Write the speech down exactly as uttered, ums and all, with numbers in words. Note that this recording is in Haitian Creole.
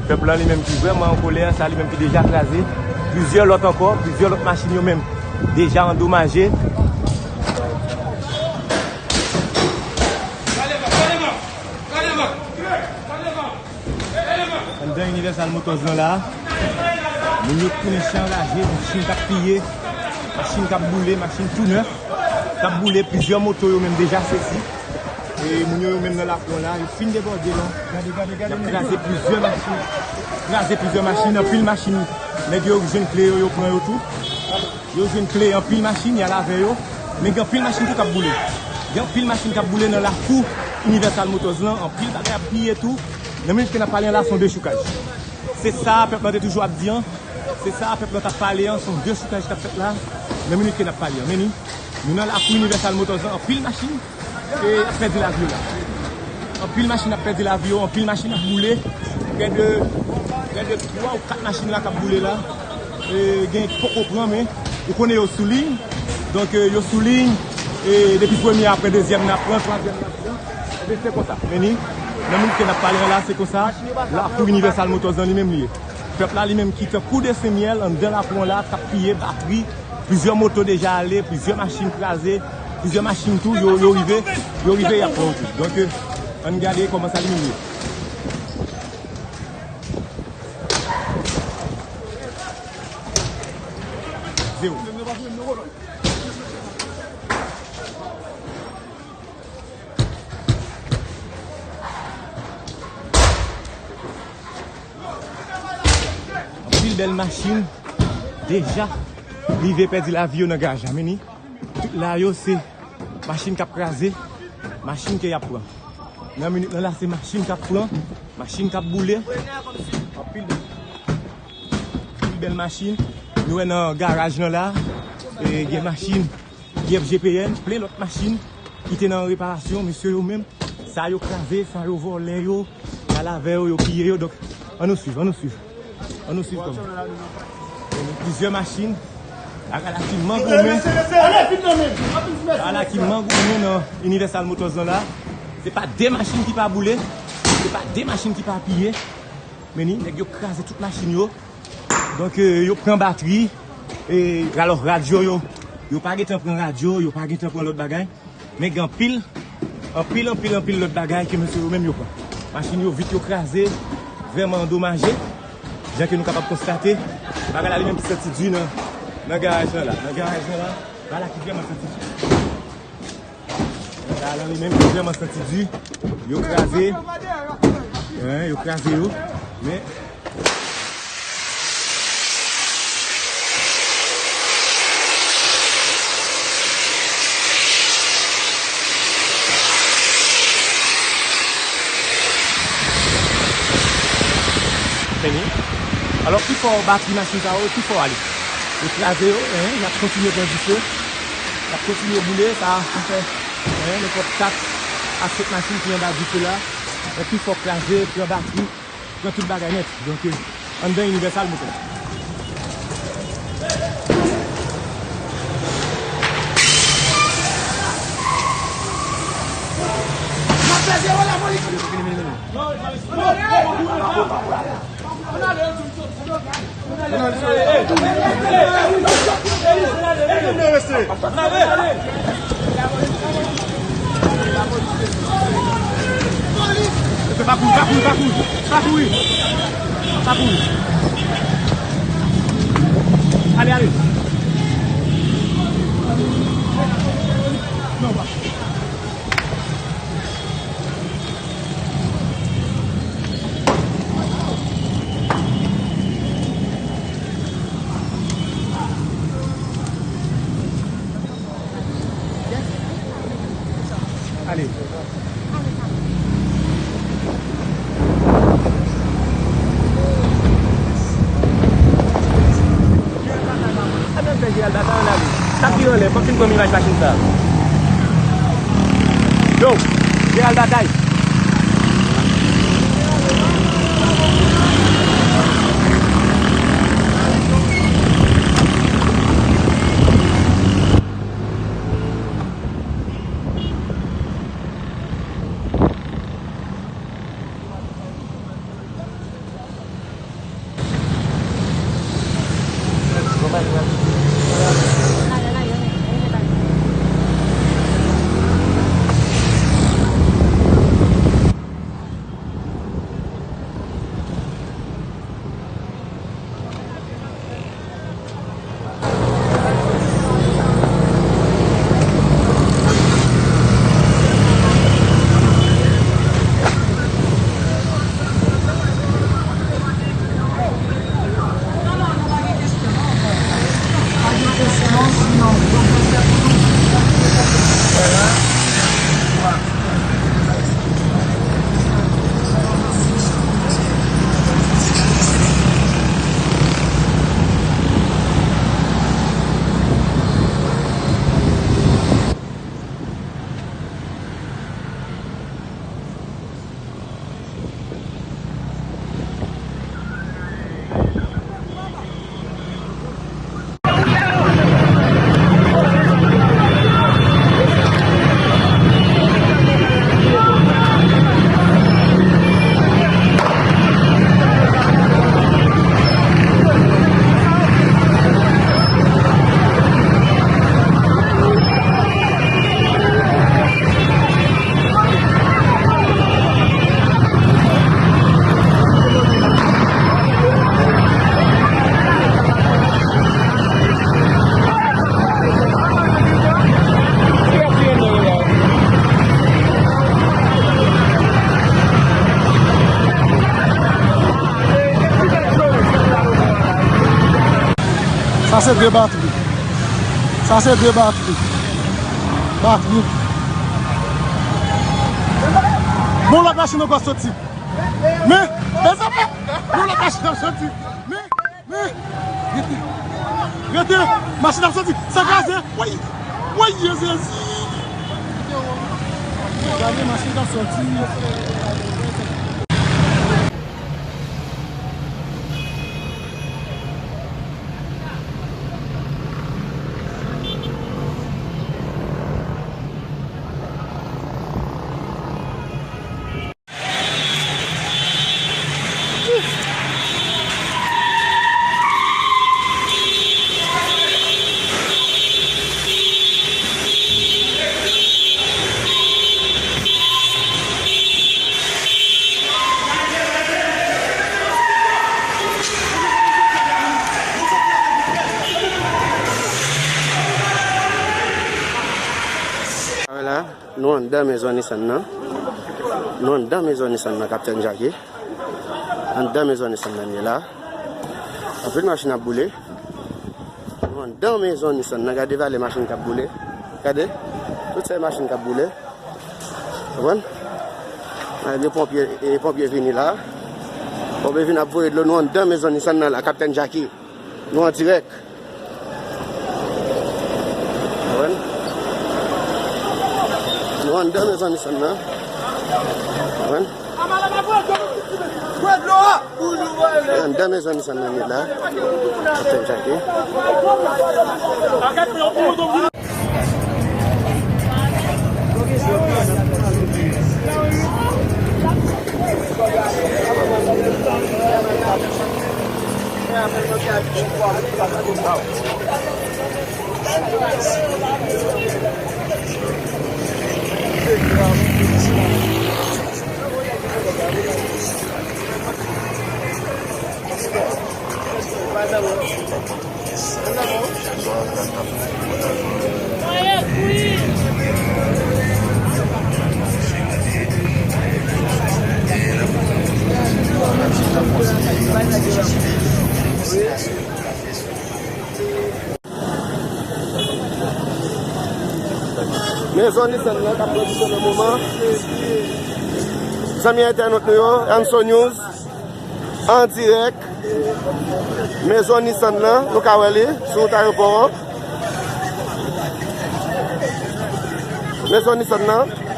Pèp lan li menm ki vrèman an kolè, sa li menm ki deja kraze. Plizyè lòt ankò, plizyè lòt machin yo menm deja andomaje. Anndan Universal Motors lan la, moun yo tounen chan raje, machin k ap piye, machin k ap boule, machin tou nèf k ap boule, plizyè moto yo menm deja sezi. E moun yo, yo menm nan lakou an la, yo fin debòde la. Gade, gade, gade. Y ap kraze plizyè machin. Kraze plizyè machin, anpil machin. Nèg yo jwenn kle yo, yo pran yo tou. Yo jwenn kle anpil machin, y al avè yo. Men gen anpil machin tou k ap boule. Gen anpil machin k ap boule nan lakou Universal Motors lan. Anpil bagay ap piye tou. Nan minit ke n ap pale an la, se yon dechoukaj. Se sa pèp lan te toujou ap di an. Se sa pèp lan t ap pale an. Se yon dechoukaj k ap fèt la. Nan minit ke n ap pale an. Men ni, nou nan lakou Universal Motors lan, anpil machin e ap pèdi lavi yo la. Anpil machin ap pèdi lavi yo, anpil machin ap boule. Prè de, prè de twa ou kat machin la k ap boule la. E, gen ki poko pran, men ou konnen yo sou liy. Donk, e, yo sou liy. E, depi premye a, apre dezyèm nan ap pran, twazyèm nan ap pran. Ebyen, se konsa. Men ni, nan minit ke n ap pale an la, se konsa. Lakou Universal Motors lan li menm li ye. Pèp la li menm ki tankou de senmyèl anndan lakou an la, k ap piye batri. Plizyè moto deja ale, plizyè machin kraze, plizyè machin tou, yo, yo rive, yo rive, y ap pran yo tou. Donk, e, ann gade kòman sa li menm ye. Zewo. Anpil bèl machin deja rive pèdi lavi yo nan garaj la. Men ni, tout la yo se machin k ap kraze, machin ke y ap pran. Nan minit lan la, se machin k ap pran, machin k ap boule. Anpil bèl, anpil bèl machin. Nou wè nan garaj lan la, e, gen machin I F G P N, plen lòt machin ki te nan reparasyon, mesye yo menm, sa yo kraze, sa yo vòlè yo, y al avè yo, yo piye yo. Donk, ann nou swiv, ann nou swiv. Ann nou swiv kòman. Plizyè machin, bagay la ki mangoumen. Bagay la ki mangoumen nan Universal Motors lan la. Se pa de machin ki pa boule, se pa de machin ki pa piye. Men ni, nèg yo kraze tout machin yo. Donk, e, yo pran batri. E, alò, radyo yo, yo pa gentan pran radyo, yo pa gentan pran lòt bagay. Men gen anpil, anpil, anpil, anpil lòt bagay ke mesye yo menm yo pran. Machin yo vit yo kraze, vrèman andomaje. Jan ke nou kapab konstate, bagay la li menm ki santi di nan, nan garaj lan la. Nan garaj lan la, bagay la ki vrèman santi di. Sa la li menm ki vrèman santi di. Yo kraze. Wen, yo kraze yo. Men Fini. Alò, pi fò batri machin sa yo, pi fò ale. Yo kraze yo, en, y ap kontinye pran dife. Y ap kontinye boule, sa a fè, en, nenpòt kat a senk machin ki anba dife la. Epi fò kraze, pran batri, pran tout bagay nèt. Donk, e, anndan Universal Motors. Pa kouri, pa kouri, pa kouri, pa kouri. Pa kouri. Ale, ale. Non, pa. Ale. Ann fè Gérald Bataille, ann ale. Sa k vire anlè, fò m fin pran imaj machin sa. Yo, Gérald Bataille. Sa se de batri. Sa se de batri. Batri. Bon, lòt machin ankò soti. Men, mezanmi, yon lòt machin ap soti. Men, men, rete, rete, machin ap soti, sa kraze, woy, woy, Jezi. Gade, machin ap soti. Wala. Nou anndan mezon Nissan nan. Nou anndan mezon Nissan nan, Kaptèn Jackie. Anndan mezon Nissan nan n ye la. Anpil machin ap boule. Nou anndan mezon Nissan nan. Gade valè machin k ap boule. Gade. Tout se machin k ap boule. Konprann? Gade ponpye, e, ponpye vini la. Ponpye vini ap voye dlo. Nou anndan mezon Nissan nan la, Kaptèn Jackie. Nou an dirèk. Konprann? Nou anndan mezon Nissan nan. Konprann? Nou anndan mezon Nissan nan, nou la. Kaptèn Jackie. Mezon Nissan nan k ap pran distans nan moman. Zanmi entènot nou yo, Anso News, an dirèk. Mezon Nissan nan, nou ka wè li sou wout ayewopò an. Mezon Nissan nan.